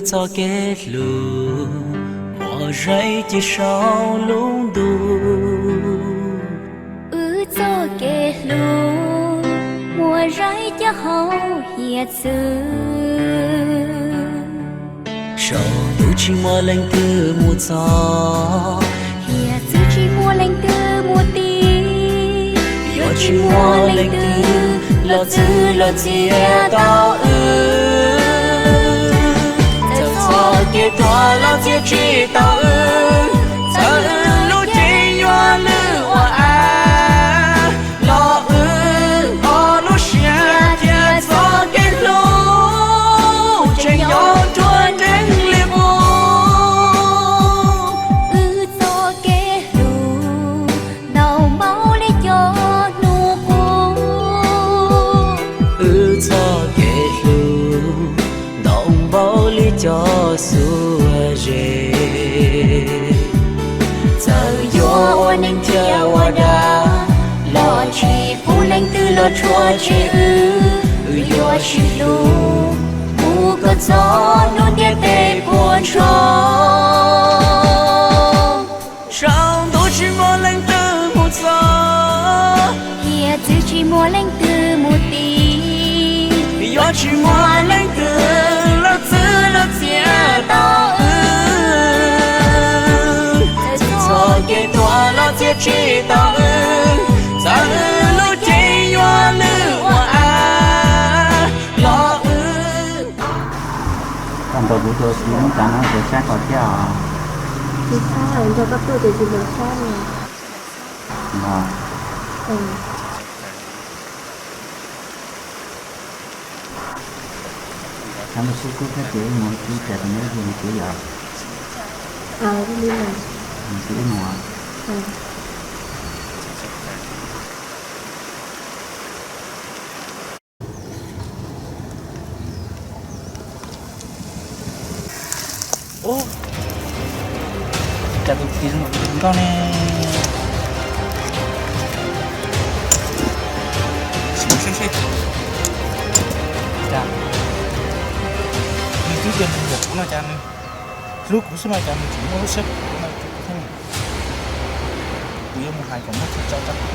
Txoj kev hlub muaj zeej ci saum lub ntuj. Wb txoj kev hlub muaj zeej ci hauv hiav txwv. Saum ntuj tsis muaj leej twg mus txog, hiav txwv tsis muaj leej twg mus tiv. Yuav tsis muaj leej twg los txwv los txiav tau wb. Txawm txoj kev tuag los txiav tsis tau wb, txawm wb lub cev yuav lwj ua av, los wb ob lub siab thiab txoj kev hlub tseem nyob ruaj nrees li qub. Wb txoj kev hlub ntau npaum li cov hnub qub. Wb txoj kev hlub ntau npaum li cov xuab zeb. Txawm yuav ua neeg thiab ua dag, los tsis pub leej twg los tshua tseg wb. Wb yuav sib hlub mus kom txog hnub ntiaj teb puas ntsoog. Saum ntuj tsis muaj leej twg mus txog, hiav txwv tsis muaj leej twg mus tiv. Yuav tsis muaj leej twg los txwv los txiav tau wb. Txawm txoj kev tuag los txiav tsis tau wb, txawm wb lub cev yuav lwj ua av, los wb. Koj nrog kuv tuaj tsis muaj cas no ces saib qhov thiab os. Tsis saib, nrog koj tuaj ces tsis nrog saib li. Nrog. Tsam no xub kub thiab ces mus ib tsam rau neb ib pliag mus kev yom. Mus kev ib mus. Ub, cas tus phim zoo nkauj ne. Sim seb seb. Cas nws twb tias nws nyiam kuv no cas nws hlub kuv xwb no cas nws tseem muaj lub siab kuv no rau kuv thiab ne. Kuv yuav mus hais kom muaj chaw tso rau.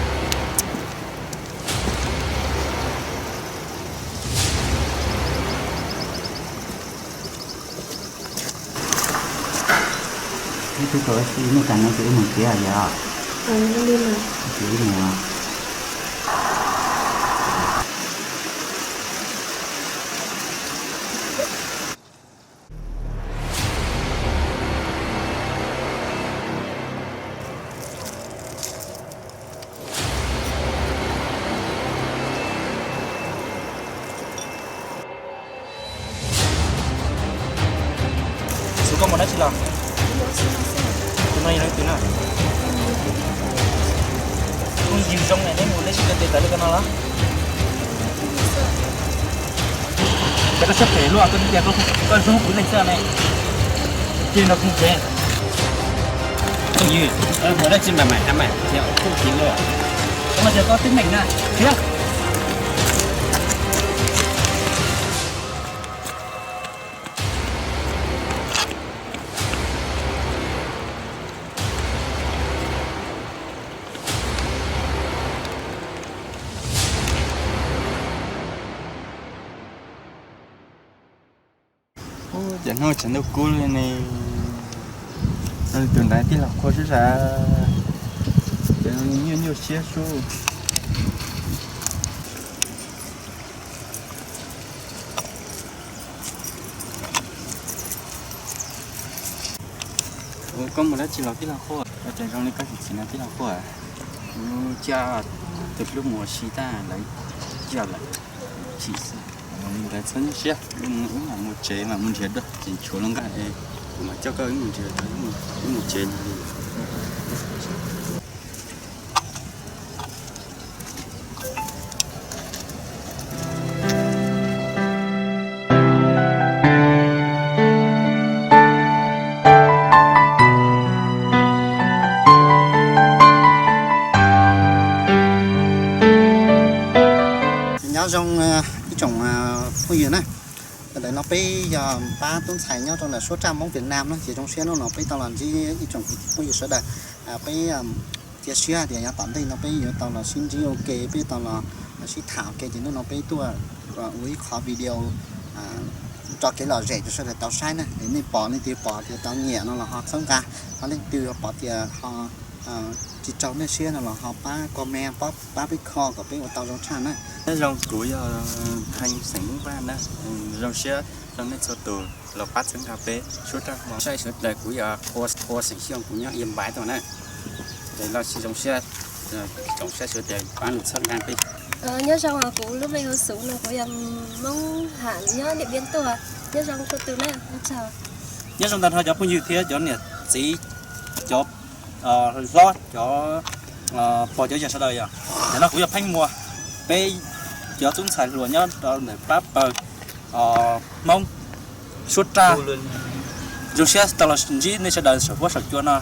Ib tug tau ib tug muaj cas no ces wb mus kev yom. Ces wb mus. Xyov koj mus dab tsi los? Tus no yog leej twg na? Koj ywg zoo ne, neb mus neb tsis nco tes tawm li ko no los? Cas koj siab phem luaj, koj twb tias koj zoo kuv leej xwb ne. Cia nrog kuv mus tsev. Koj ywg, mus dab tsi mas mam hais mas, yog kuj tiv luaj. Koj mas tias koj twb meem na, thiab. Ub, cas hnub tshav ntuj kub li ne. Tus ntawd tij laug Qhua sib sab, ces nyuaj nyuaj siab sub. Ua koj mus dab tsi los tij laug Qhua? Ua cas zoo li koj chim chim no tij laug Qhua? Kuv coj tus hlub mus ua si tag lawv coj lawm, chim xwb. Ntawd txhob nyuaj siab, wb mam mus tsev mam mus nrhiav dua, tseem tshuav luaj nkaj es kuv mam coj koj wb mus nrhiav, wb mus tsev. Nyob zoo ib tsoom phooj ywg na, Ntawm no peb yog pab tub ntxhais nyob rau ntawm Suab Raj Hmoob Việt Nam na, ces zoo siab hnub no peb tau los ntsib ib tsoom kwv tij phooj ywg sawv daws. Peb cia siab tias yav tom ntej no peb yuav tau los sib ntsib ua ke, peb tau los sib tham ua ke, ces hnub no peb tuaj ua ib qhov video tso kev lom zem rau sawv daws tau saib na. Es nej pom, leej twg pom tias tau nyiam no los ho txhawb nqa, ho leej twg pom tias ho tsis raug nej siab no los ho pab comment, pab peb kho kom peb ua tau zoo tshaj na. Nyob zoo, kuv yog Heej xeem Hmoob Vaj na. Zoo siab rau nej txhua tus los pab txhawb nqa peb Suab Raj Hmoob. Saib sawv daws, kuv yog Qhua xeem Xyooj, kuv nyob Yên Bái tuaj na. Es los sis zoo siab, tsoom saib sawv daws pab txhawb nqa peb. Nyob zoo, kuv lub npe hu Xu no, kuv yog Hmoob Ham nyob Điện Biên tuaj. Nyob zoo txhua tus na, ua tsaug. Nyob zoo tag nrho cov phooj ywg thiab cov niam txiv, cov hlob, cov pog cov yawg sawv daws yom. Ntawm no kuv yog Pheej Muas, peb cov tub ntxhais hluas nyob rau ntawm pab pawg Hmoob Suab Raj. Zoo siab tau los ntsib nej sawv daws saum huab saum cua no.